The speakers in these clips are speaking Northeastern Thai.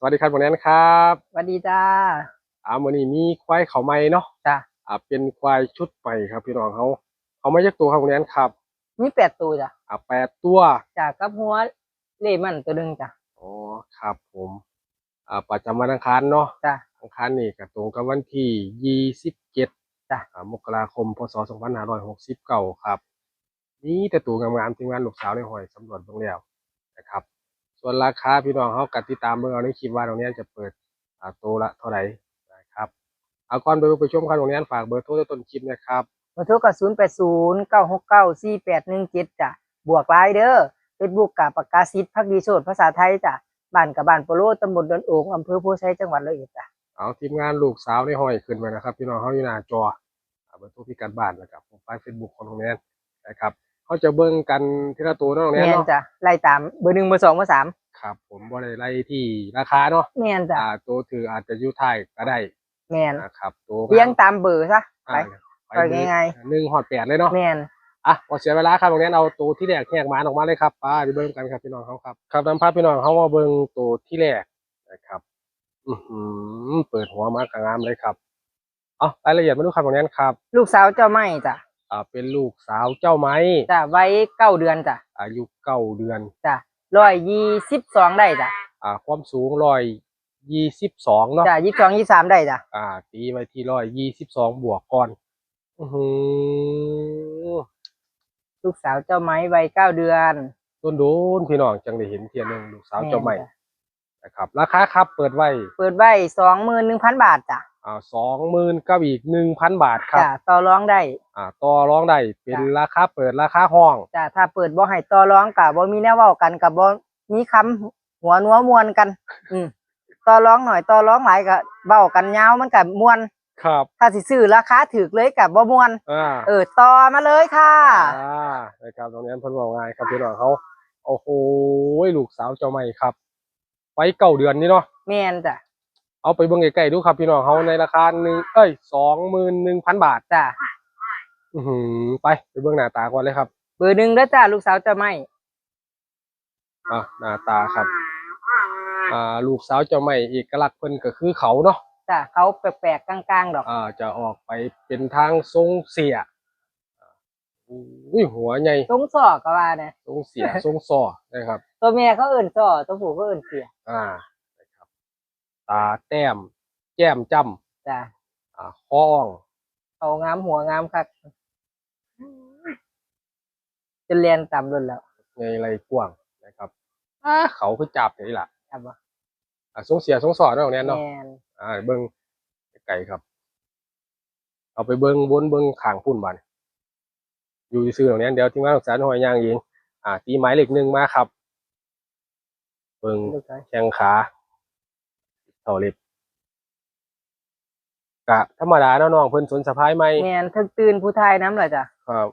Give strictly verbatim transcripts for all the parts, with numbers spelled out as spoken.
วัสดีครับน้องแนนครับ สวัสดีจ้า อ่ามื้อนี้มีควายเข้าใหม่เนาะ จ้า อ่าเป็นควายชุดใหม่ครับพี่น้องเฮา เข้ามาจักตัวครับน้องแนนครับ มีแปดตัวจ้ะ อ่าแปดตัว จ้ะ กับหัวเลมันตัวหนึ่งจ้ะ อ๋อครับผม อ่าประจำวันอังคารเนาะ จ้ะ อังคารนี่ก็ตรงกับวันที่ยี่สิบเจ็ด จ้ะ อ่ามกราคม พ.ศ. สองพันห้าร้อยหกสิบเก้าครับ มีแต่ตัวงามๆ ทีมงานลูกสาวในห้อยสำรวจเบิ่งแล้วนะครับ ส่วนราคาพี่น้องเฮาก็ติดตามเบิ่งเอาในคลิปว่าน้องแนนจะเปิดอ่าตัวละเท่าไหร่นะครับ เอาก่อนไปเบิ่งไปชมครับน้องแนนฝากเบอร์โทรไว้ต้นคลิปนะครับ เบอร์โทรก็ศูนย์แปดศูนย์ เก้าหกเก้า สี่แปดหนึ่งเจ็ดจ้ะ บวกไลน์เด้อ Facebook กับปากกาศิษย์ภักดีโชติภาษาไทยจ้ะ บ้านกับบ้านโปโล ตำบลดอนโอง อำเภอโพธิ์ไชย จังหวัดร้อยเอ็ดจ้ะ เอาทีมงานลูกสาวในห้อยขึ้นไปนะครับ พี่น้องเฮาอยู่หน้าจออ่าเบอร์โทรพิกัดบ้านแล้วก็โปรไฟล์ Facebook ของน้องแนนนะครับ เฮาจะเบิ่งกันทีละตัวเนาะน้องแนน แม่น เนาะ จ้ะ ไล่ตามเบอร์หนึ่ง เบอร์สอง เบอร์สาม ครับผมบ่ได้ไล่ที่ราคาเนาะ แม่นจ้ะ อ่าตัวถืออาจจะอยู่ท้ายก็ได้ แม่น นะครับตัว เรียงตามเบอร์ซะ ไป อ่า ไปง่ายๆ หนึ่งฮอดแปดเลยเนาะ แม่น อ่ะบ่เสียเวลาครับน้องแนนเอาตัวที่แรกแหกหมานออกมาเลยครับไปไปเบิ่งกันครับพี่น้องเฮาครับครับนำพาพี่น้องเฮามาเบิ่งตัวที่แรกนะครับ อือหือเปิดหัวมากระงามเลยครับ เอารายละเอียดมาดูครับน้องแนนครับ ลูกสาวเจ้าไม้จ้ะ อ่าเป็นลูกสาวเจ้าไม้ จ้ะ วัยเก้าเดือนจ้ะ อายุเก้าเดือน จ้ะ ร้อยยี่สิบสองได้จ้ะ อ่าความสูงร้อยยี่สิบสองเนาะ จ้ะ ยี่สิบสอง ยี่สิบสามได้จ้ะ อ่าตีไว้ที่ร้อยยี่สิบสองบวกก่อน อือหือ ลูกสาวเจ้าไม้วัยเก้าเดือน โดนๆพี่น้องจังได้เห็นเทียหนึ่งลูกสาวเจ้าไม้ แม่นจ้ะ นะครับ ราคาครับเปิดไว้ เปิดไว้สองหมื่นหนึ่งพันบาทจ้ะ อ่าสองหมื่นกับอีกหนึ่งพันบาทครับ จ้ะ ต่อรองได้ อ่าต่อรองได้เป็น จ้ะ ราคาเปิดราคาห้อง จ้ะ ถ้าเปิดบ่ให้ต่อรองก็บ่มีแนวเว้ากันก็บ่มีคำหัวนัวม่วนกัน อืม ต่อรองหน่อยต่อรองหลายก็เว้ากันยาวมันก็ม่วน ครับ ถ้าสิซื้อราคาถูกเลยก็บ่ม่วน อ่า เออ ต่อมาเลยค่ะ อ่านะครับตรงนี้เพิ่นบอกง่ายครับพี่น้องเขาโอ้โหลูกสาวเจ้าไม้ครับไปเก้าเดือนนี่เนาะ แม่นจ้ะ เอาไปเบิ่งใกล้ๆดูครับพี่น้องเขาในราคาหนึ่งเอ้ยสองหมื่นหนึ่งพันบาท จ้ะ อือหือไปไปเบิ่งหน้าตาก่อนเลยครับ เบอร์หนึ่งเด้อจ้ะ ลูกสาวเจ้าไม้ อ่าหน้าตาครับ อ่าลูกสาวเจ้าไม้เอกลักษณ์เพิ่นก็คือเขาเนาะ จ้ะ เขาแปลกๆกลางๆดอก อ่าจะออกไปเป็นทางทรงเสียอุ้ยหัวใหญ่ ทรงสอกก็ว่านะ ทรงเสียทรงซอนะครับ ตัวแม่เขาเอิ้นสอ ตัวผู้เขาเอิ้นเสีย อ่านะครับตาแต้มแก้มจ้ำ จ้ะ อ่าคออ่อง เขางามหัวงามคัก จนแล่นตามรถแล้ว ไงไรกว้างนะครับอ่าเขาคือจับอย่างนี้ล่ะ ครับบ่ อ่าทรงเสียทรงซอเนาะน้องแนนเนาะ แม่น อ่าเบิ่งไกลๆครับ เอาไปเบิ่งบนเบิ่งข้างพุ่นบาดนี้อยู่ซื่อๆตรงนี้เดี๋ยวทีมงานของสารหอยย่างเองอ่า ตีหมายเลขหนึ่งมาครับ เบิ่ง ลูกชาย แข้งขาเท่าเล็บกะธรรมดาเนาะน้องเพิ่นสนสะพายใหม่ แม่น เทิงตื่นผู้ทายนำล่ะจ้ะ ครับ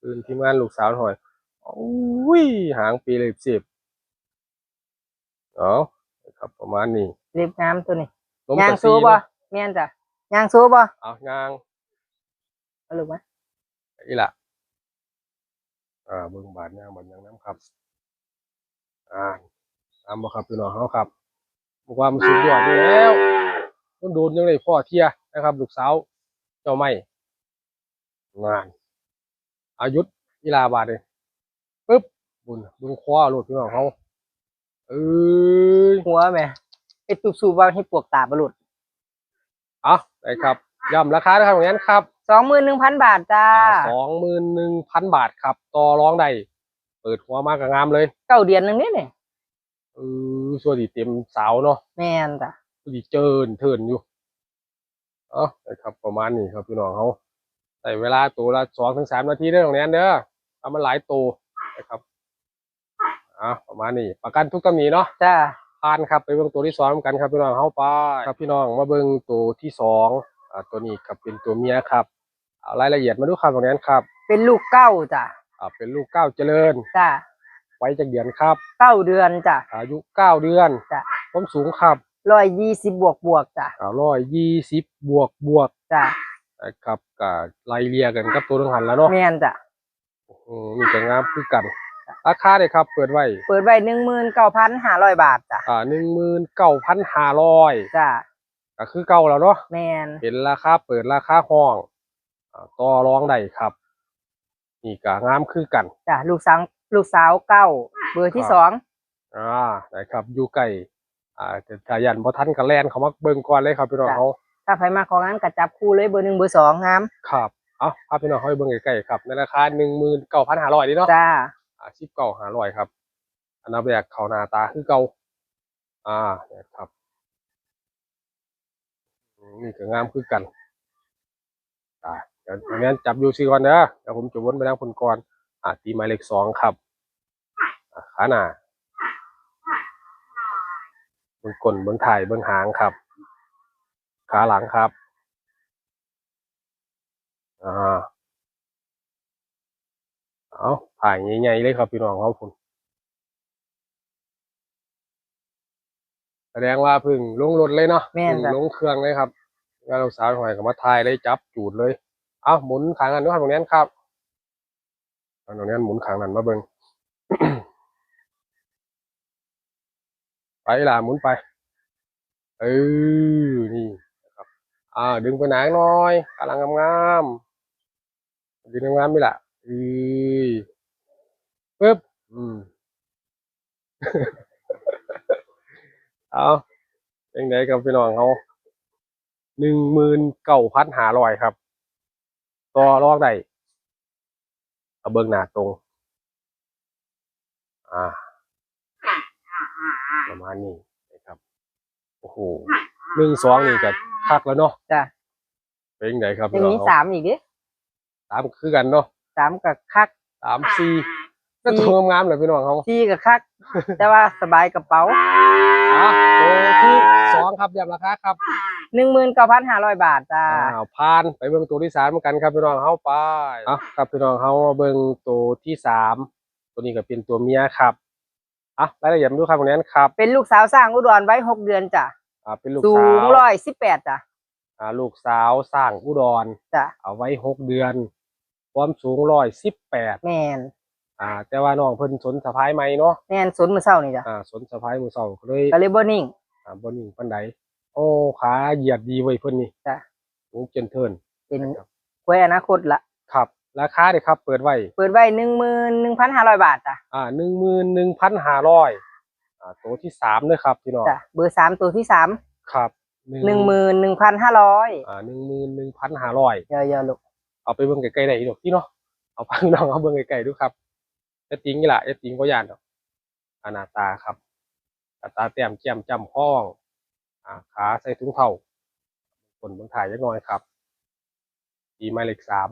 ตื่นทีมงานลูกสาวหอยอุ้ยหางปีเลยสิบเอาครับประมาณนี้ เล็บงามตัวนี้ ล้ม ย่าง กะ โซ่ ซี บ่ เนาะ แม่นจ้ะ ย่างโซ่บ่ เอาย่าง เอาลูกมา อีหละอ่าเบิ่งบาดย่างบาดย่างน้ำครับ อ่าตามบ่ครับพี่น้องเฮาครับบอกว่ามันสุดยอดอยู่แล้วมันโดนยังไงพ่อเทียนะครับ ลูกสาวเจ้าไม้งานอายุดอีหลาบาดเลยปึ๊บบุญบุญคว้าโลดพี่น้องเฮาเอ้ย หัวแม่เฮ็ดตุบสูบว่าเฮ็ดปวกตาบ่หลุด เอาได้ครับย้ำราคานะครับของนั้นครับ สองหมื่นหนึ่งพันบาทจ้า สองหมื่นหนึ่งพันบาทครับ ต่อรองได้เปิดหัวมากะงามเลย เก้าเดือนหนึงนี่นี่ เออส่วนดีเต็มสาวเนาะ แม่นจ้ะ ส่วนดีเจินเทินอยู่เอานะครับ ประมาณนี้ครับพี่น้องเขาใช้เวลาตัวละสองถึงสามนาทีเด้อของนั้นเด้อเอามันหลายตัวนะครับอ่าประมาณนี้ประกันทุกตำหนิเนาะ จ้า ผ่านครับไปเบิ่งตัวที่สองกันครับพี่น้องเฮาไปครับพี่น้องมาเบิ่งตัวที่สองอ่าตัวนี้ครับเป็นตัวเมียครับเอารายละเอียดมาดูครับตรงนั้นครับ เป็นลูกเก้าจ้ะ อ่าเป็นลูกเก้าเจริญ จ้ะ วัยจักเดือนครับ เก้าเดือนจ้ะ อายุเก้าเดือน จ้ะ ความสูงครับ ร้อยยี่สิบบวกบวกจ้ะ อ่าร้อยยี่สิบบวกบวก จ้ะ นะครับก็ไล่เลี่ยกันกับตัวนึงหันแล้วเนาะ แม่นจ้ะ อืมนี่ก็งามคือกัน ราคาเลยครับ เปิดไว้ เปิดไว้ หนึ่งหมื่นเก้าพันห้าร้อย บาทจ้ะ อ่า หนึ่งหมื่นเก้าพันห้าร้อย จ้ะ ก็คือเก่าแล้วเนาะ แม่น เป็นราคาเปิด ราคาห้อง อ่า ต่อรองได้ครับ นี่ก็งามคือกัน จ้ะ ลูกสาว ลูกสาวเก้า เบอร์ที่ ครับ สอง อ่า นะครับ อยู่ใกล้ อ่า แต่ถ้าย่านบ่ทันก็แล่นเข้ามาเบิ่งก่อนเลยครับพี่น้อง จ้ะ เฮา ถ้าไผมักของงามก็จับคู่เลย เบอร์หนึ่ง เบอร์สอง งาม ครับ เอ้า พาพี่น้องเฮาไปเบิ่งใกล้ๆครับ ในราคา หนึ่งหมื่นเก้าพันห้าร้อย นี่เนาะ จ้า อ่า สิบเก้าห้าร้อย ครับ อันดับแรกเข้าหน้าตาคือเก่า อ่า นะครับ อืม นี่ก็งามคือกัน อ่า เดี๋ยว เดี๋ยวนี้จับอยู่ซื่อก่อนเด้อ เดี๋ยวผมจะวนไปทางพุ่นก่อน อ่า ตีหมายเลข สอง ครับ อ่า ขาหน้า เบิ่งก้น เบิ่งท้าย เบิ่งหางครับ ขาหลังครับ อ่า เอา ถ่ายใหญ่ๆเลยครับพี่น้องเฮาพุ่น แสดงว่าเพิ่งลงรถเลยเนาะ แม่นจ้ะ เพิ่งลงเครื่องเลยครับ แล้วลูกสาวหอยก็มาถ่ายเลย จับจูดเลย เอา หมุนข้างนั้นด้วยครับ ตรงนี้ครับ เอา ตรงนี้หมุนข้างนั้นมาเบิ่ง ไปล่ะ หมุนไป เออ นี่นะครับ อ่า ดึงไปหนาหน่อย ขาหลังงามๆ ดึงงามๆ นี่ล่ะ อือ ปึ๊บ อืม เอา เป็นไงครับพี่น้องเฮา หนึ่งหมื่นเก้าพันห้าร้อย ครับ ต่อรองได้ เอาเบิ่งหน้าตรง อ่า ประมาณนี้นะครับ โอ้โห หนึ่งสอง นี่ก็คักแล้วเนาะ จ้ะ เป็นไงครับ ยังมี พี่น้อง สามอีกดิ สามคือกันเนาะ สามก็คัก สามสี่ ก็ตัวงามๆเลยพี่น้องเขา สี่ก็คัก แต่ว่าสบายกระเป๋า อ่ะ ตัวที่สองครับ ย้ำราคาครับ หนึ่งหมื่นเก้าพันห้าร้อย บาทจ้า อ้าว ผ่าน ไปเบิ่งตัวที่สามกันครับพี่น้องเขา ไป อ่ะ ครับพี่น้องเขามาเบิ่งตัวที่สาม ตัวนี้ก็เป็นตัวเมียครับ อ่ะ รายละเอียดมาดูครับ ตรงนี้ครับ เป็นลูกสาวสร้างอุดร วัยหกเดือนจ้ะ อ่า เป็นลูก สูง สาว ร้อยสิบแปดจ้ะ อ่า ลูกสาวสร้างอุดร จ้ะ เอาไว้หกเดือน ความสูง ร้อยสิบแปด แม่น อ่า แต่ว่าน้องเพิ่นสนสะพายใหม่เนาะ แม่น สนมื้อเช้านี่จ้ะ อ่า สนสะพายมื้อเช้าก็เลย ก็เลยบ่นิ่ง อ่า บ่นิ่งปานใด โอ้ ขาเหยียดดีเว้ยเพิ่นนี่ จ้ะ โอ้ เจนเทิล เป็น นะครับ ควายอนาคตละ ครับ ราคาเด้ครับ เปิดไว้ เปิดไว้ หนึ่งหมื่นหนึ่งพันห้าร้อย บาทจ้ะ อ่า หนึ่งหมื่นหนึ่งพันห้าร้อย อ่า ตัวที่สามเด้อครับพี่น้อง จ้ะ เบอร์สาม ตัวที่สาม ครับ หนึ่งหมื่นหนึ่งพันห้าร้อย อ่า หนึ่งหมื่นหนึ่งพันห้าร้อย เยอะๆ ลูก เอาไปเบิ่งใกล้ๆได้อีกดอกพี่เนาะ เอาพาพี่น้องเอาเบิ่งใกล้ๆดูครับ เอฟซีนี่ล่ะ เอฟซีบ่ย่านดอก อ่า หน้าตาครับ หน้าตาแต้มแจ่มจ้ำคอง อ่า ขาใส่ถุงเท้า ก้นเบิ่งท้ายจักหน่อยครับ ตีหมายเลข สาม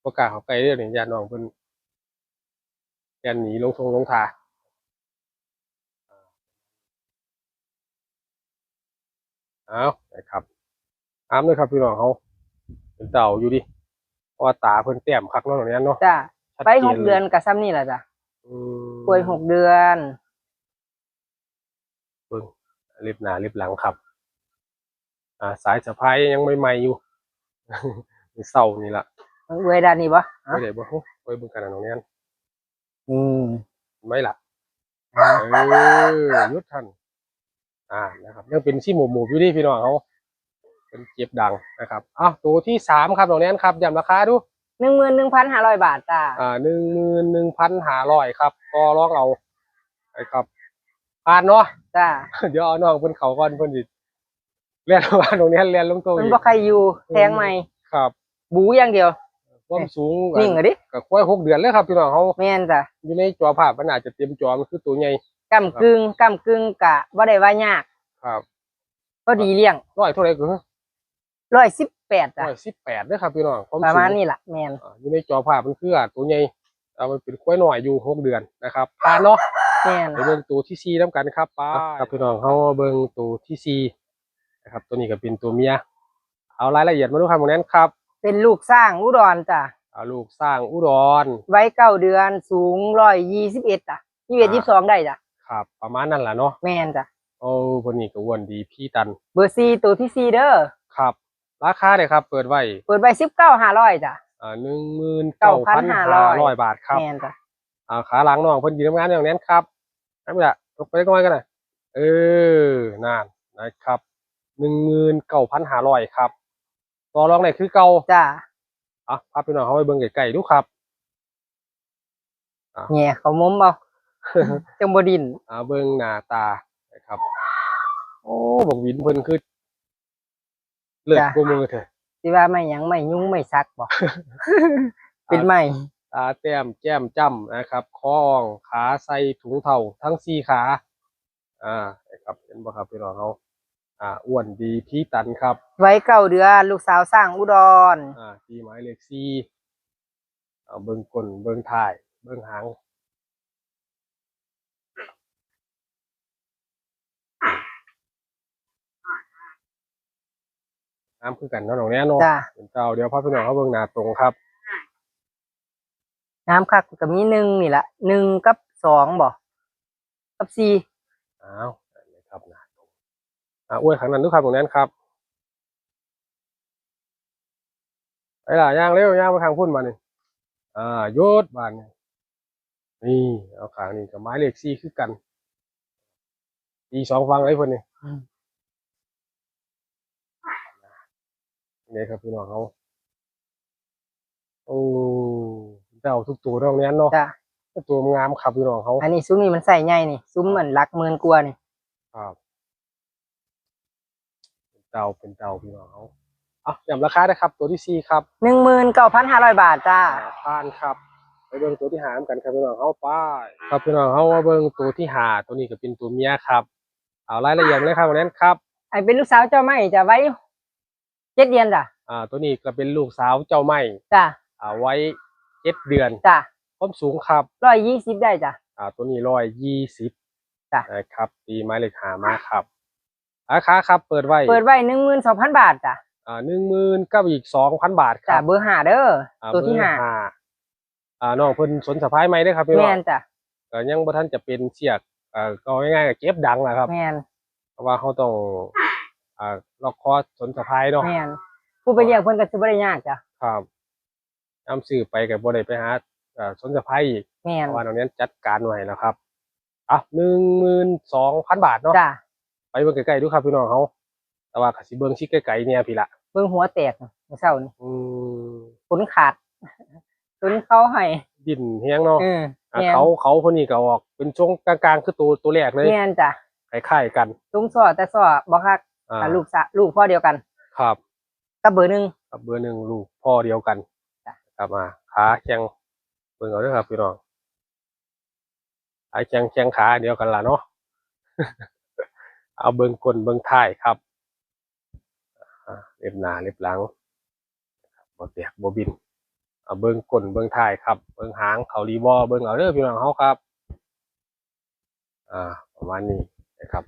บ่กล้าเข้าใกล้เด้อนี่ ย่านน้องเพิ่นแล่นหนีลงท่งลงท่า เอานะครับ งามเลยครับพี่น้องเขา เป็นเต่าอยู่ดิ เพราะว่าตาเพิ่นแต้มคักเนาะ ตรงนี้เนาะ จ้ะ ชัดเจน ไปหกเดือนก็ส่ำนี่ล่ะจ้ะ อืม ควายหกเดือน เบิ่ง เล็บหน้าเล็บหลังครับ อ่า สายสะพายยังใหม่ๆอยู่ มื้อเช้านี่ล่ะ มันเอื้อยด้านนี้บ่ ฮะ เอื้อยได้บ่ เฮ้ย เอื้อยเบิ่งกันนะน้องแนน อืม ไม่ล่ะ อ่า เออ หยุดทัน อ่า นะครับ ยังเป็นสีหมวบๆอยู่ดิพี่น้องเขา เป็นเจ็บดังนะครับ อ่ะ ตัวที่สามครับ น้องแนนครับ ย้ำราคาดู หนึ่งหมื่นหนึ่งพันห้าร้อย บาทจ้า อ่า หนึ่งหมื่นหนึ่งพันห้าร้อย ครับ ต่อรองเอา นะครับ ผ่านเนาะ จ้า เดี๋ยวเอาน้องเพิ่นเข้าก่อน เพิ่นสิแล่นมาตรงนี้ แล่นลงโต๊ะ มัน อีก บ่ใครอยู่ แทงใหม่ ครับ บูอย่างเดียว ความสูง นิ่งอะดิ ก็ควายหกเดือนเลยครับพี่น้องเขา แม่นจ้ะ อยู่ในจอภาพมันอาจจะเต็มจอ มันคือตัวใหญ่ ก้ำกึ่ง ครับ ก้ำกึ่งกะบ่ได้ว่ายาก ครับ พอดีเลี้ยง ร้อยเท่าไหร่ก็ ร้อยสิบแปดจ้ะ ร้อยสิบแปดเด้อครับพี่น้อง ความสูง ประมาณนี้ล่ะ แม่น อ่า อยู่ในจอภาพมันคือตัวใหญ่ แต่มันเป็นควายน้อยอยู่หกเดือนนะครับ ผ่านเนาะ แม่น ไปเบิ่งตัวที่สี่นำกันครับ ไป ครับพี่น้อง เฮาเบิ่งตัวที่สี่นะครับ ตัวนี้ก็เป็นตัวเมีย เอารายละเอียดมาดูครับ ตรงนั้นครับ เป็นลูกสร้างอุดรจ้ะ อ่า ลูกสร้างอุดร วัยเก้าเดือน สูง ร้อยยี่สิบเอ็ดจ้ะ ยี่สิบเอ็ด อ่า ยี่สิบสองได้จ้ะ ครับ ประมาณนั้นล่ะเนาะ แม่นจ้ะ โอ้ เพิ่นนี่ก็อ้วนดี พี่ตัน เบอร์สี่ ตัวที่สี่เด้อ ครับ ราคาเด้ครับ เปิดไว้ เปิดไว้ สิบเก้าห้าร้อยจ้ะ อ่า หนึ่งหมื่นเก้าพันห้าร้อย บาทครับ แม่นจ้ะ อ่า ขาหลังน้องเพิ่นยืนทำงานอย่างแน่นครับ นั่นแหละ ตกไปเล็กน้อยกันนะ เออ นั่นนะครับ หนึ่งหมื่นเก้าพันห้าร้อย ครับ ต่อรองได้คือเก่า จ้ะ อ่ะ พาพี่น้องเขาไปเบิ่งใกล้ๆดูครับ อ่ะ แหย่เขามุมเอา จังบ่ดิ้น อ่า เบิ่งหน้าตานะครับ โอ้ บักวินเพิ่นคือ เลิศ จ้ะ กว่าหมู่แท้ สิว่าไม้หยัง ไม้ยุง ไม้สักบ่ เป็นไม้ ตาแต้มแก้มจ้ำนะครับ คออ่อง ขาใส่ถุงเท้าทั้งสี่ขา อ่า นะครับ เห็นบ่ครับพี่น้องเขา อ่า อ้วนดีพีตันครับ วัยเก้าเดือน ลูกสาวสร้างอุดร อ่า ตีหมายเลขสี่ เอาเบิ่งก้น เบิ่งท้าย เบิ่งหาง งามคือกันเนาะน้องแนนเนาะ จ้ะ เป็นเจ้า เดี๋ยวพาพี่น้องเขาเบิ่งหน้าตรงครับ งามคักก็มีหนึ่งนี่ละ หนึ่งกับสองบ่ กับสี่ อ้าว นะครับ หน้าตรง อ่า อวยข้างนั้นดูครับน้องแนนครับ ไปล่ะ ย่างเร็ว ย่างไปข้างพุ้นบาดนี้ อ่า หยุดบาดนี้ นี่ เอาข้างนี้ก็หมายเลขสี่คือกัน ตีสองฝั่งเลยเพิ่นนี่ อืม นี่ครับพี่น้องเขา โอ้ เจ้าทุกตัวน้องแนนเนาะ จ้ะ ตัวงามครับพี่น้องเขา อันนี้ซุมนี่มันไซส์ใหญ่นี่ ซุมมันหลักหมื่นกว่านี่ ครับ เป็นเจ้า เป็นเจ้าพี่น้องเขา อ่ะ ย้ำราคานะครับ ตัวที่สี่ครับ หนึ่งหมื่นเก้าพันห้าร้อย บาทจ้า อ่า ผ่านครับ ไปเบิ่งตัวที่ห้านำกันครับพี่น้องเขา ไป ครับพี่น้องเขา มาเบิ่งตัวที่ห้า ตัวนี้ก็เป็นตัวเมียครับ เอารายละเอียดเลยครับน้องแนนครับ ไอ้เป็นลูกสาวเจ้าไม้จ้ะ วัยเจ็ดเดือนจ้ะ อ่า ตัวนี้ก็เป็นลูกสาวเจ้าไม้ จ้ะ อ่า วัยเจ็ดเดือน จ้ะ ความสูงครับ ร้อยยี่สิบได้จ้ะ อ่า ตัวนี้ร้อยยี่สิบ จ้ะ นะครับ ตีหมายเลขห้ามาครับ ราคาครับ เปิดไว้ เปิดไว้ หนึ่งหมื่นสองพัน บาทจ้ะ อ่า หนึ่งหมื่นกับอีกสองพันบาทค จ้ะ รับ เบอร์ห้าเด้อ อ่า ตัวที่ เบอร์ ห้า ห้า อ่า น้องเพิ่นสนสะพายใหม่เด้อครับพี่น้อง แม่นจ้ะ ก็ยังบ่ทันจะเป็นเสียก เอ่อ ก็ง่ายๆก็เก็บดังแหละครับ แม่น เพราะว่าเขาต้อง อ่า ล็อกคอสนสะพายเนาะ แม่น ผู้ไปเลี้ยงเพิ่นก็สิบ่ได้ยากจ้ะ ครับ ยามซื้อไปก็บ่ได้ไปหา เอ่อ สนสะพายอีก แม่น เพราะว่าน้องแนนจัดการไว้แล้วครับ อ่ะ หนึ่งหมื่นสองพันบาทเนาะ จ้ะ ไปเบิ่งใกล้ๆดูครับพี่น้องเขา แต่ว่าก็สิเบิ่งสิไกลๆเนี่ยพี่ละ เบิ่งหัวแตกมื้อเช้านี่ อืม ขนขาด ขนเขาให้ ดิ้นแฮงเนาะ เออ อ่ะ แม่น เขา เขาคนนี้ก็ออกเป็นทรงกลางๆ คือตัว ตัวแรกเลย แม่นจ้ะ คล้ายๆกัน ทรงซ้อแต่ซ้อบ่คัก อ่า อ่ะ ลูกสะ ลูกพ่อเดียวกัน ครับ กับเบอร์หนึ่ง กับเบอร์หนึ่ง ลูกพ่อเดียวกัน จ้ะ ครับ อ่า ขาแข้ง เบิ่งเอาเด้อครับพี่น้อง ขาแข้ง แข้งขาเดียวกันล่ะเนาะ เอาเบิ่งก้นเบิ่งท้ายครับ อ่า เล็บหน้าเล็บหลัง บ่แตกบ่บิน เอาเบิ่งก้นเบิ่งท้ายครับ เบิ่งหางเขาดีบ่ เบิ่งเอาเด้อพี่น้องเฮาครับ อ่า ประมาณนี้นะครับ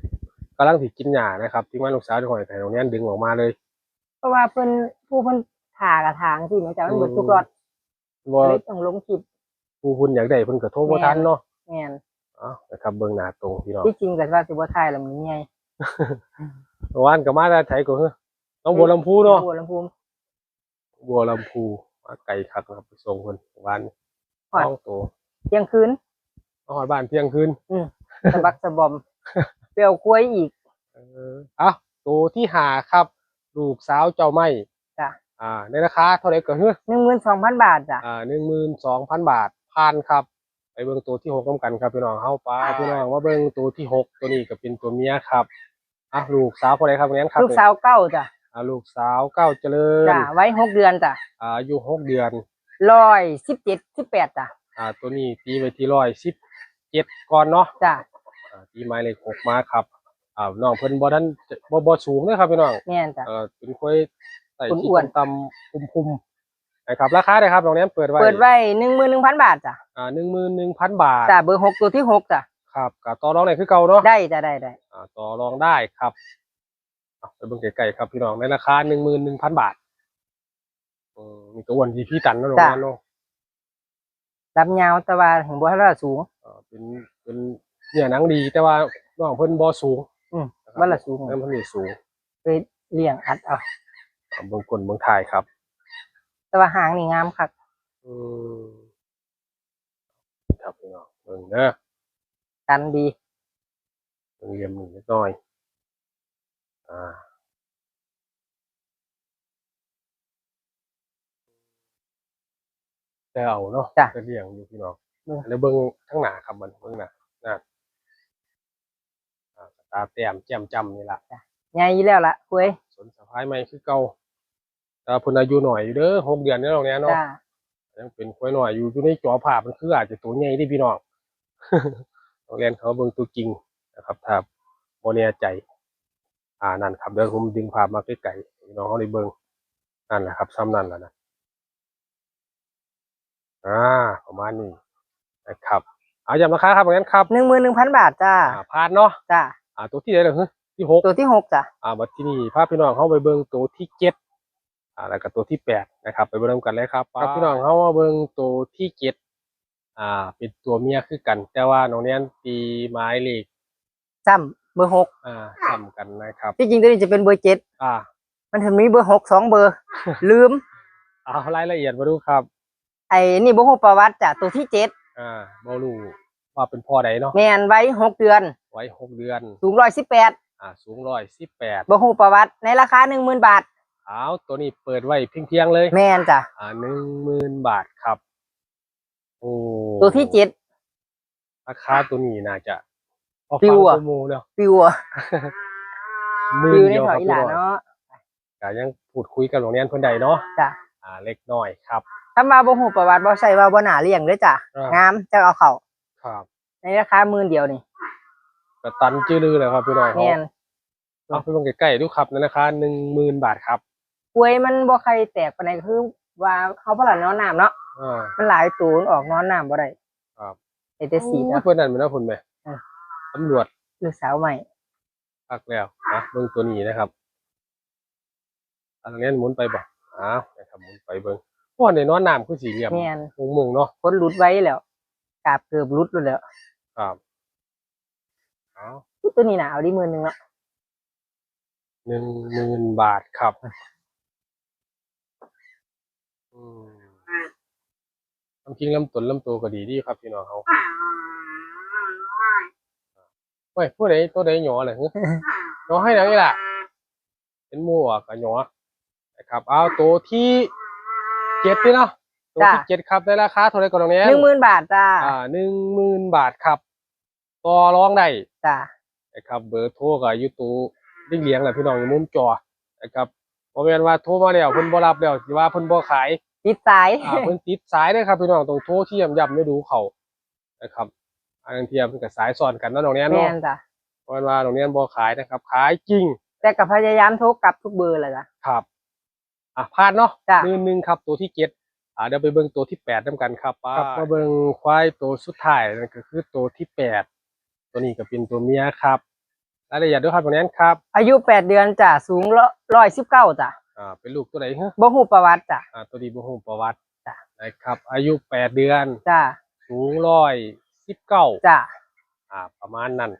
กำลังสิกินหญ้านะครับ ทีมงานลูกสาวที่ห้อยไข่ตรงนี้ดึงออกมาเลย เพราะว่าเพิ่น ผู้เพิ่นผ่ากระถางสิแม่จ้ะ มันเบิดทุกล็อต อืม บ่ เลยต้องลงคลิป ผู้เพิ่นอยากได้เพิ่นก็โทรบ่ทันเนาะ แม่น เอ้า นะครับ เบิ่งหน้าตรงพี่น้อง ที่จริงก็ว่าสิบ่ถ่ายละมื้อใหญ่ เมื่อวานก็มาแต่ไสก็คือ หนองบัวลำพูเนาะ หนองบัวลำพู บัวลำพู มาไกลคักนะครับ ไปส่งเพิ่นเมื่อวาน ฮอด สองตัว เที่ยงคืน มาฮอดบ้านเที่ยงคืน อืม สะบักสะบอม ไปเอาควายอีก เออ เอ้า ตัวที่ห้าครับ ลูกสาวเจ้าไม้ จ้ะ อ่า ในราคาเท่าไหร่ก็คือ หนึ่งหมื่นสองพันบาทจ้ะ อ่า หนึ่งหมื่นสองพันบาท ผ่านครับ ไปเบิ่งตัวที่หกนำกันครับพี่น้องเฮา ไป อ่า พี่น้องมาเบิ่งตัวที่หก ตัวนี้ก็เป็นตัวเมียครับ อ่ะ ลูกสาวผู้ใดครับแนนครับ ลูกสาวเก้าจ้ะ อ่า ลูกสาวเก้าเจริญ จ้ะ วัยหกเดือนจ้ะ อ่า อายุหกเดือน ร้อยสิบเจ็ด สิบแปดจ้ะ อ่า ตัวนี้ตีไว้ที่ร้อยสิบเจ็ดก่อนเนาะ จ้ะ อ่า ตีหมายเลขหกมาครับ อ่า น้องเพิ่นบ่ทัน บ่ บ่สูงเด้อครับพี่น้อง แม่นจ้ะ เอ่อ เป็นควายไต่ อ้วนๆ ที่ต่ำๆ คุมๆ นะครับ ราคาได้ครับ น้องแนนเปิดไว้ เปิดไว้ หนึ่งหมื่นหนึ่งพันบาทจ้ะ อ่า หนึ่งหมื่นหนึ่งพันบาท จ้ะ เบอร์หก ตัวที่หกจ้ะ ครับ ก็ต่อรองได้คือเก่าเนาะ ได้จ้ะ ได้ ได้ อ่า ต่อรองได้ครับ อ่ะ ไปเบิ่งใกล้ๆครับพี่น้อง ในราคา หนึ่งหมื่นหนึ่งพันบาท อืม นี่ก็อ้วนดีพีตันเนาะ จ้ะ น้องแนนเนาะ ลำยาวแต่ว่าหั้นบ่ทันละสูง อ่า เป็น เป็นเนื้อหนังดีแต่ว่าน้องเพิ่นบ่สูง อืม นะครับ บ่ละสูง น้องเพิ่นนี่สูง ไปเลี้ยงอัดเอา อ่า เบิ่งก้นเบิ่งท้ายครับ แต่ว่าหางนี่งามคัก อืม ครับพี่น้อง เบิ่งเด้อ ตันดี เบิ่งเหลี่ยมนี่นิดหน่อย อ่า แต่เอาเนาะ จ้ะ แต่เลี้ยงอยู่พี่น้อง เบิ่ง แล้วเบิ่งข้างหน้าครับ มันเบิ่งหน้า นั่น อ่า ตาแต้มแจ่มจ้ำนี่ล่ะ จ้ะ ใหญ่อยู่แล้วล่ะ กล้วย สนสะพายใหม่คือเก่า แต่ว่าเพิ่นอายุน้อยอยู่เด้อ หกเดือนนี่น้องแนนเนาะ จ้ะ ยังเป็นควายน้อยอยู่ อยู่ในจอภาพมันคืออาจจะตัวใหญ่เด้พี่น้อง ต้องแล่นเข้าเบิ่งตัวจริงนะครับ ถ้าบ่แน่ใจ อ่า นั่นครับ เดี๋ยวผมดึงภาพมาใกล้ๆ ให้พี่น้องเฮาได้เบิ่ง นั่นแหละครับ ส่ำนั่นล่ะนะ อ่า ประมาณนี้นะครับ เอา ย้ำราคาครับ น้องแนนครับ หนึ่งหมื่นหนึ่งพันบาทจ้า อ่า ผ่านเนาะ จ้า อ่า ตัวที่ใดล่ะ ที่หก ตัวที่หกจ้ะ อ่า บัดที่นี่พาพี่น้องเฮาไปเบิ่งตัวที่เจ็ด อ่า แล้วก็ตัวที่แปดนะครับ ไปเบิ่งนำกันเลยครับ ครับ พี่น้องเฮามาเบิ่งตัวที่เจ็ด อ่า เป็นตัวเมียคือกัน แต่ว่าน้องแนนตีหมายเลข ซ้ำเบอร์หก อ่า ซ้ำกันนะครับ ที่จริงตัวนี้จะเป็นเบอร์เจ็ด อ่า มันถึงมีเบอร์หกสองเบอร์ ลืม เอารายละเอียดมาดูครับ ไอ้นี่บ่ฮู้ประวัติจ้ะ ตัวที่เจ็ด อ่า บ่รู้ว่าเป็นพ่อใดเนาะ แม่น วัยหกเดือน วัยหกเดือน สูงร้อยสิบแปด อ่า สูงร้อยสิบแปด บ่ฮู้ประวัติ ในราคาหนึ่งหมื่นบาท เอา ตัวนี้เปิดไว้เพียงๆเลย แม่นจ้ะ อ่า หนึ่งหมื่นบาทครับ โอ้ ตัวที่เจ็ด ราคาตัวนี้น่าจะพอ ปิว ฟัง อะ กว่าหมู่เนาะ ปิวอะ หมื่น ปิวใน เดียว ถอย ครับ อีหล่า พี่น้อง เนาะ ก็ยังพูดคุยกับน้องแนนเพิ่นได้เนาะ จ้ะ อ่า เล็กน้อยครับ ถ้ามาบ่ฮู้ประวัติบ่ใช่ว่าบ่น่าเลี้ยงเด้อจ้ะ อ่า งามจั่งเอาเข้า ครับ ในราคาหมื่นเดียวนี่ ก็ตันจื้อลือเลยครับพี่น้อง แม่น เอาไปเบิ่งใกล้ๆดูครับ ในราคาหนึ่งหมื่นบาทครับ กล้วยมันบ่ใครแตกปานใด คือว่าเขาบ่ละนอนน้ำเนาะ อ่า มันหลายตัว มันออกนอนน้ำบ่ได้ ครับ ไอ้แต่สีด โอ้ย เพิ่นนั่นแม่นเนาะ เพิ่นแม่ เออ ตำรวจ ลูกสาวใหม่ คักแล้วนะ เบิ่งตัวนี้นะครับ อันนี้หมุนไปบ่ อ้าว นะครับ หมุนไปเบิ่ง พวกในนอนน้ำคือสี่เหลี่ยม แม่น มุงๆเนาะ คนหลุดไว้แล้ว กาบเกือบหลุดแล้ว ครับ เอา ตัวนี้น่ะ เอาดิ หมื่นหนึ่งเนาะ หนึ่งหมื่นบาทครับ อืม ลำคิงลำต้นลำตัวก็ดีดีครับพี่น้องเฮา เฮ้ย ผู้ใด ตัวใดหยอเลย หยอให้หนังนี่ล่ะ เป็นหมู่อ่ะก็หยอ นะครับ เอาตัวที่เจ็ดนี่เนาะ ตัวที่ จ้ะ เจ็ดครับ ในราคาเท่าไหร่ก่อนน้องแนน หนึ่งหมื่นบาทจ้า อ่า หนึ่งหมื่นบาทครับ ต่อรองได้ จ้ะ นะครับ เบอร์โทรก็อยู่ตัวเหลียงๆแหละพี่น้อง อยู่มุมจอนะครับ บ่แม่นว่าโทรมาแล้วเพิ่นบ่รับแล้วสิว่าเพิ่นบ่ขาย ติดสาย อ่า เพิ่นติดสายเด้อครับพี่น้อง ต้องโทรที่ย้ำๆดูเขานะครับ อันนั้นเทียเพิ่นก็สายซ้อนกันเนาะน้องแนนเนาะ แม่นจ้ะ เพราะว่าน้องแนนบ่ขายนะครับ ขายจริง แต่ก็พยายามโทรกลับทุกเบอร์แหละจ้ะ ครับ อ่ะ ผ่านเนาะ จ้ะ หมื่นหนึ่งครับ ตัวที่เจ็ด อ่า เดี๋ยวไปเบิ่งตัวที่แปดนำกันครับ ครับ มาเบิ่งควายตัวสุดท้าย นั่นก็คือตัวที่แปด ตัวนี้ก็เป็นตัวเมียครับ รายละเอียดด้วยครับน้องแนนครับ อายุแปดเดือนจ้ะ สูงร้อยสิบเก้าจ้ะ อ่า เป็นลูกตัวใดฮะ บ่ฮู้ประวัติจ้ะ อ่า ตัวนี้บ่ฮู้ประวัติ จ้ะ นะครับ อายุแปดเดือน จ้ะ สูงร้อยสิบเก้า จ้ะ อ่า ประมาณนั้น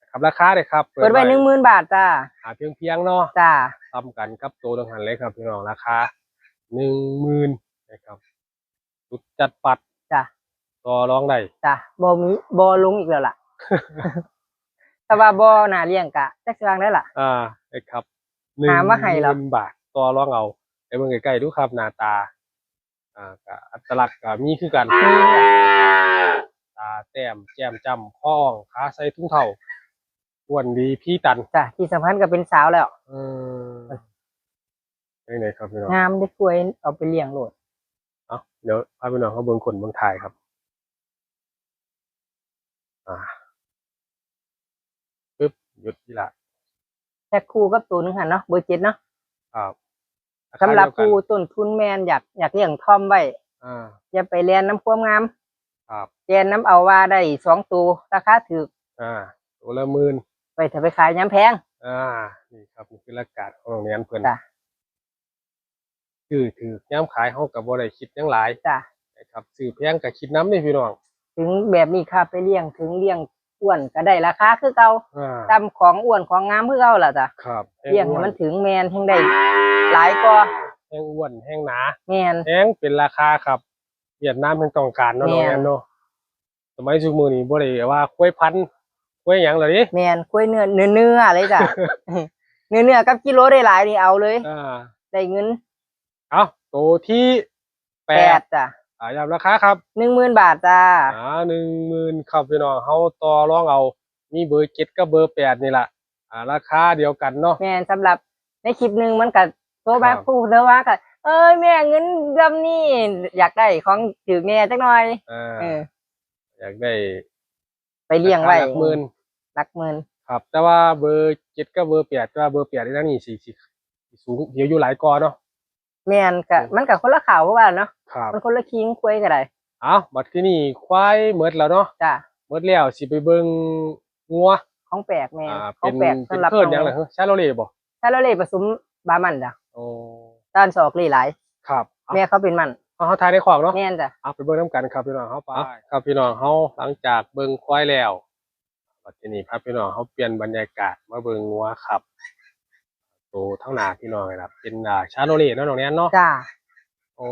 นะครับ ราคาเลยครับ เปิดไว้ เปิดไว้หนึ่งหมื่นบาทจ้า อ่า เพียงๆเนาะ จ้า ซ้ำกันกับตัวดังหันเลยครับพี่น้อง ราคาหนึ่งหมื่นนะครับ สุดจัดปัด จ้ะ ต่อรองได้ จ้ะ บ่มี บ่ลงอีกแล้วล่ะ แต่ว่าบ่น่าเลี้ยงกะจักสิว่าได๋ล่ะ อ่า นะครับ หามาให้แล้ว หนึ่งหมื่นบาท ต่อรองเอา ไปเบิ่งใกล้ๆดูครับ หน้าตา อ่า ก็อัตลักษณ์ก็มีคือกัน มี ตาแต้ม แก้มจ้ำ คออ่อง ขาใส่ถุงเท้า อ้วนดี พีตัน จ้ะ ที่สำคัญก็เป็นสาวแล้ว เออ จั่งใดครับพี่น้อง งามเด้ กล้วย เอาไปเลี้ยงโลด เอ้า เดี๋ยวพาพี่น้องเขาเบิ่งขนเบิ่งท้ายครับ อ่า ปึ๊บ หยุดทีละ แพ็คคู่กับตัวหนึ่งหั่นเนาะ เบอร์เจ็ดเนาะ ครับ สำหรับผู้ต้นทุนแม่นอยาก อยากเลี้ยงทอมไว้ อ่า อย่าไปแล่นนำความงาม ครับ แล่นนำเอาว่าได้สองตัว ราคาถูก อ่า ตัวละหมื่น ไว้ถ้าไปขายยามแพง อ่า นี่ครับ นี่คือหลักการของโรงเรียนเพิ่น จ้ะ ซื้อถูกยามขายเฮาก็บ่ได้คิดหยังหลาย จ้ะ นะครับ ซื้อแพงก็คิดนำเด้พี่น้อง ถึงแบบนี้ค่าไปเลี้ยง ถึงเลี้ยงอ้วนก็ได้ราคาคือเก่า อ่า ตามของอ้วนของงามคือเก่าล่ะจ้ะ ครับ เลี้ยงให้มันถึงแม่นแฮ่งได้หลายกว่า ฮงอ้วนแฮงหนา แม่น แฮงเป็นราคาครับ เวียดนามแฮงต้องการเนาะ แม่น น้องแอนเนาะ สมัยซุมื้อนี้บ่ได้ว่าควายพันธุ์ควายหยังแล้วเด้ แม่น ควายเนื้อ เนื้อๆเลยจ้ะ เนื้อๆกับกิโลได้หลายนี่เอาเลย อ่า ได้เงิน เอา ตัวที่แปด แปดจ้ะ อ่า ย้ำราคาครับ หนึ่งหมื่นบาทจ้ะ อ่า หนึ่งหมื่นครับพี่น้อง เฮาต่อรองเอา มีเบอร์เจ็ดกับเบอร์แปดนี่ล่ะ อ่า ราคาเดียวกันเนาะ แม่น สำหรับในคลิปหนึ่งมันก็โทรมา ครับ พูดเด้อว่าก็ เอ้ย แม่ เงินซำนี้ อยากได้ของถืกแม่จักหน่อย อ่า เออ อยากได้ ไปเลี้ยงไว้ ราคาหลักหมื่น หลักหมื่น ครับ แต่ว่าเบอร์เจ็ดกับเบอร์แปด แต่ว่าเบอร์แปดนี่นะนี่สิ สิ สิสูง เดี๋ยวอยู่หลายกว่าเนาะ แม่น ก็ อืม มันก็คนละข่าวเพราะว่าเนาะ ครับ มันคนละคิงควายก็ได้ เอ้า บัดทีนี้ควายหมดแล้วเนาะ จ้ะ หมดแล้วสิไปเบิ่งงัว ของแปลก แม่น อ่า ของแปลก เป็น เป็น สำหรับ เคิร์นหยังล่ะ น้อง ฮะ ชาโลเล่บ่ ชาโลเล่ผสมบามันจ้ะ โอ้ ต้านศอกเล่หลาย ครับ แม่เขาเป็นมัน เอา เฮาถ่ายในคอกเนาะ แม่นจ้ะ เอาไปเบิ่งนำกันครับพี่น้อง เฮาไป เอา ครับพี่น้อง เฮาหลังจากเบิ่งควายแล้ว บัดทีนี้พาพี่น้องเฮาเปลี่ยนบรรยากาศมาเบิ่งงัวครับ โตทั้งหน้าพี่น้องนี่ล่ะ เป็น อ่า ชาโลเล่เนาะน้องแนนเนาะ จ้า โอ้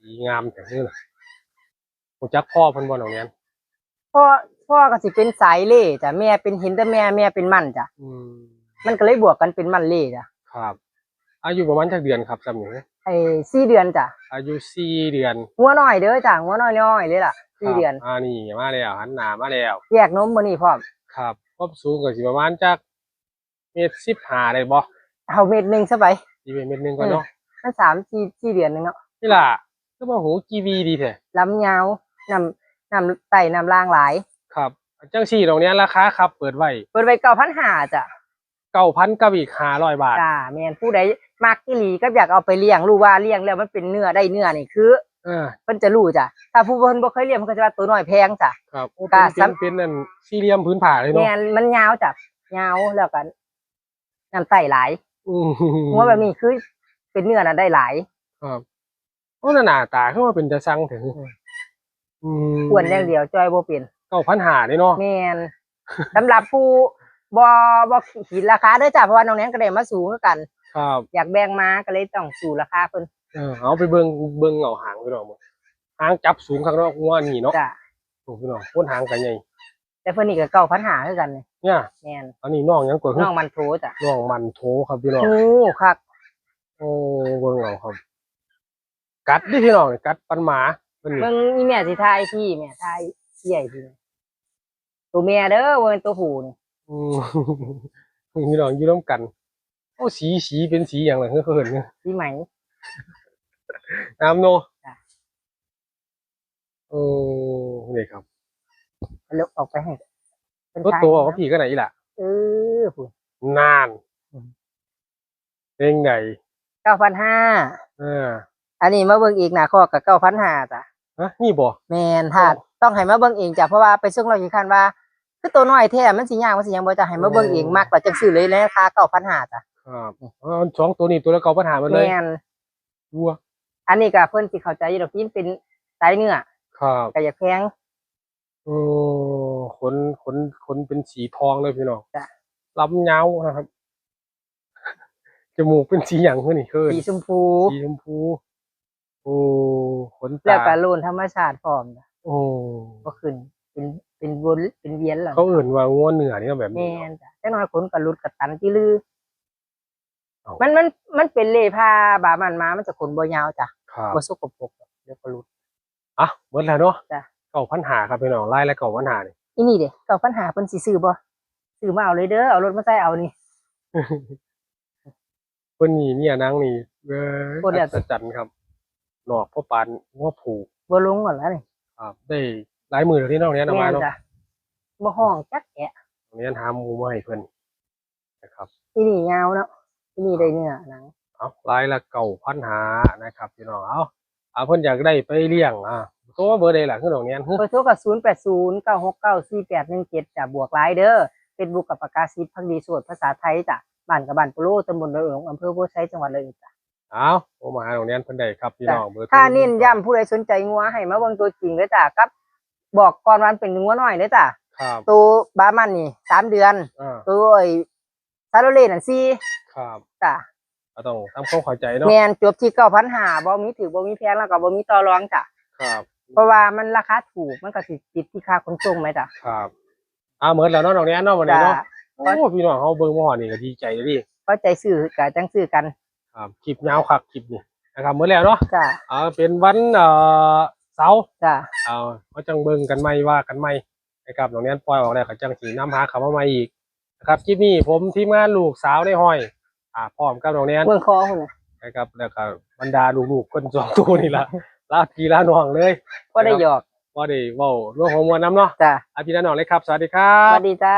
ดีงามจังเลยล่ะ รู้จักพ่อเพิ่นบ่น้องแนน พ่อ พ่อก็สิเป็นสายเล่จ้ะ แม่เป็น เห็นแต่แม่ แม่เป็นมันจ้ะ อืม มันก็เลยบวกกันเป็นมันเล่จ้ะ ครับ อายุประมาณจักเดือนครับ ซำนี้ ไอ้ สี่เดือนจ้ะ อายุสี่เดือน งัวน้อยเด้อจ้ะ งัวน้อยๆเลยล่ะ สี่เดือน ครับ อ่า นี่มาแล้ว หันหน้ามาแล้ว แยกนมมื้อนี้พร้อม ครับ ความสูงก็สิประมาณจักเมตรสิบห้าได้บ่ เอาเมตรหนึ่งซะไป สิเป็นเมตรหนึ่งก่อนเนาะ เออ มันสาม สี่ สี่เดือนหนึ่งเนาะ นี่ล่ะ คือว่าหูกีวีดีแท้ ลำยาว น้ำ น้ำไต่น้ำล่างหลาย ครับ จังซี่ตรงเนี้ยราคาครับ เปิดไว้ เปิดไว้เก้าพันห้าจ้ะ เก้าพันกับอีกห้าร้อยบาท จ้า แม่น ผู้ใดมักอีหลีกับอยากเอาไปเลี้ยง รู้ว่าเลี้ยงแล้วมันเป็นเนื้อได้เนื้อนี่คือ เออ เพิ่นจะรู้จ้ะ ถ้าผู้เพิ่นบ่เคยเลี้ยงเพิ่นก็จะว่าตัวน้อยแพงจ้ะ ครับ โอ้ ก็ เป็น สำ เป็น เป็นนั่นสี่เหลี่ยมผืนผ้าเลยเนาะ แม่น มันยาวจ้ะ ยาวแล้วก็น้ำไต่หลาย อืม งัวแบบนี้คือเป็นเนื้อน่ะได้หลาย ครับ โอ้ หน้าตาคือว่าเป็นตาซังเถอะ อืม อืม อ้วนอย่างเดียว จ่อยบ่เป็น เก้าพันห้าเด้เนาะ แม่น สำหรับผู้บ่ บ่ขีดราคาเด้อจ้ะ เพราะว่าน้องแนนก็ได้มาสูงคือกัน ครับ อยากแบ่งมาก็เลยต้องสู้ราคาเพิ่น เออ เอาไปเบิ่ง เบิ่งเอาหางพี่น้อง หางจับสูงคักเนาะ งัวนี่เนาะ จ้ะ โอ้ พี่น้อง โคตรหางก็ใหญ่ แต่เพิ่นนี่ก็เก้าพันห้าคือกันนี่ เนี่ย แม่น อันนี้น้องหยังก่อน น้องมันโถจ้ะ น้องมันโถครับพี่น้อง โอ้ คัก โอ้ เบิ่งเอาครับ กัดเด้พี่น้อง กัดปานหมาเพิ่นนี่ เบิ่งอีแม่สิถ่ายพี่ แม่ถ่ายเสียพี่ ตัวแม่เด้อ บ่แม่นตัวผู้นี่ อืม พี่น้องอยู่นำกัน โอ้ สี สีเป็นสีหยังล่ะ คือเขาเอิ้นเนี่ย สีไหม งามเนาะ จ้ะ เออ นี่ครับ เอาออกไปให้ เพิ่น รถตัวออก ถ่าย กับพี่ก็ไหนล่ะ เออ พู้น นาน อืม เพลงใด เก้าพันห้า เออ อันนี้มาเบิ่งอีกหน้าคอกก็เก้าพันห้าจ้ะ ฮะ นี่บ่ แม่น ถ้า โอ้ ต้องให้มาเบิ่งเองจ้ะ เพราะว่าไปส่งเราขี้คร้านว่า คือตัวน้อยแท้ มันสิยาก มันสิหยังบ่จ้ะ ให้มาเบิ่งเอง โอ้ มักแล้วจังซื้อเลยในราคาเก้าพันห้าจ้ะ ครับ เออ สองตัวนี้ตัวละเก้าพันห้าหมดเลย แม่น วัว อันนี้ก็เพิ่นสิเข้าใจอยู่ดอก กินเป็นสายเนื้อ ครับ ก็อยากแพง เออ ขน ขน ขนเป็นสีทองเลยพี่น้อง จ้ะ ลำยาวนะครับ จมูกเป็นสีหยังคือนี่ คือ สีชมพู สีชมพู โอ้ ขนตา แล้วก็โลนธรรมชาติพร้อมจ้ะ โอ้ บ่ขึ้น เป็น เป็นวน เป็นเวียนแล้ว เขาเอิ้นว่างัวเนื้อนี่เนาะแบบนี้เนาะ แม่นจ้ะ จักหน่อยขนก็หลุดก็ตันจิลือ เอ้า มัน มัน มันเป็นเล่พาบามันมา มันจะขนบ่ยาวจ้ะ ครับ บ่สกปรก เดี๋ยวก็หลุด อ่ะ หมดแล้วเนาะ จ้ะ เก้าพันห้าครับพี่น้อง ลายละเก้าพันห้านี่ อีนี่เด้ เก้าพันห้า เพิ่นสิซื้อบ่ ซื้อมาเอาเลยเด้อ เอารถมาใส่เอานี่ เพิ่นนี่เนี่ยนางนี่ เอ้ย โคตรแล้ว อัศจรรย์ครับ นอกพ่อปานหัวผูก บ่ลงก่อนแล้วนี่ ครับ ได้หลายมื้อแล้วที่น้องเรียนออกมาเนาะ แม่นจ้ะ บ่ฮ้องจักแอะ เรียนหาหมู่มาให้เพิ่น นะครับ อีนี่ยาวเนาะ อีนี่ได้เนื้อหนัง เอา ลายละเก้าพันห้านะครับพี่น้อง เอา อ่า เพิ่นอยากได้ไปเลี้ยง อ่า โทรมาเบอร์ใดล่ะ คือน้องแนน เบอร์โทรก็ ศูนย์แปดศูนย์ เก้าหกเก้า สี่แปดหนึ่งเจ็ด จ้ะ บวกหลายเด้อ Facebook กับปากกาสิทธิ์ พักดีโสด ภาษาไทยจ้ะ บ้านกับบ้านโปโล ตำบลดอยหลวง อำเภอโพธิ์ไชย จังหวัดร้อยเอ็ดจ้ะ เอา โทรมาหาน้องแนนเพิ่นได้ครับพี่น้อง จ้ะ เบอร์โทร ถ้าเน้นย้ำผู้ใดสนใจงัวให้มาเบิ่งตัวจริงเด้อจ้ะ กับ บอกก่อนว่ามันเป็นงัวน้อยเด้อจ้ะ ครับ ตัวบามันนี่ สามเดือน อ่า ตัวไอ้ซาโลเล่นั่น สี่ ครับ จ้ะ ไป ก็ต้องทำความเข้าใจเนาะ แม่นจบที่เก้าพันห้าบ่มีถือบ่มีแพงแล้วก็บ่มีต่อรองจ้ะ ครับ เพราะว่ามันราคาถูกมันก็สิติดที่ค่าขนส่งไหมจ้ะ ครับอ่าหมดแล้วเนาะน้องแนนเนาะวันนี้เนาะ จ้ะ โอ้พี่น้องเขาเบิ่งมาหอดนี่ก็ดีใจเลยดิ พอใจซื้อก็จังซื้อกัน ครับคลิปยาวคักคลิปนี้นะครับหมดแล้วเนาะ จ้ะ เอาเป็นวันเอ่อเสาร์ จ้ะ เอาเขาจังเบิ่งกันใหม่ว่ากันใหม่นะครับน้องแนนปล่อยออกแล้วเขาจังสีน้ำหาเขามาใหม่อีกนะครับคลิปนี้ผมทีมงานลูกสาวในห้อยอ่าพร้อมกับน้องแนน เมืองคอพุ่นน่ะ นะครับแล้วก็บรรดาลูกๆคนสองตัวนี่ละลาพี่ลาน้องเลย ก็ได้หยอก ก็ได้เว้าร่วมหัวมวลน้ำเนาะ จ้ะ อาพี่ลาน้องเลยครับ สวัสดีครั ส บ วัสดีจ้า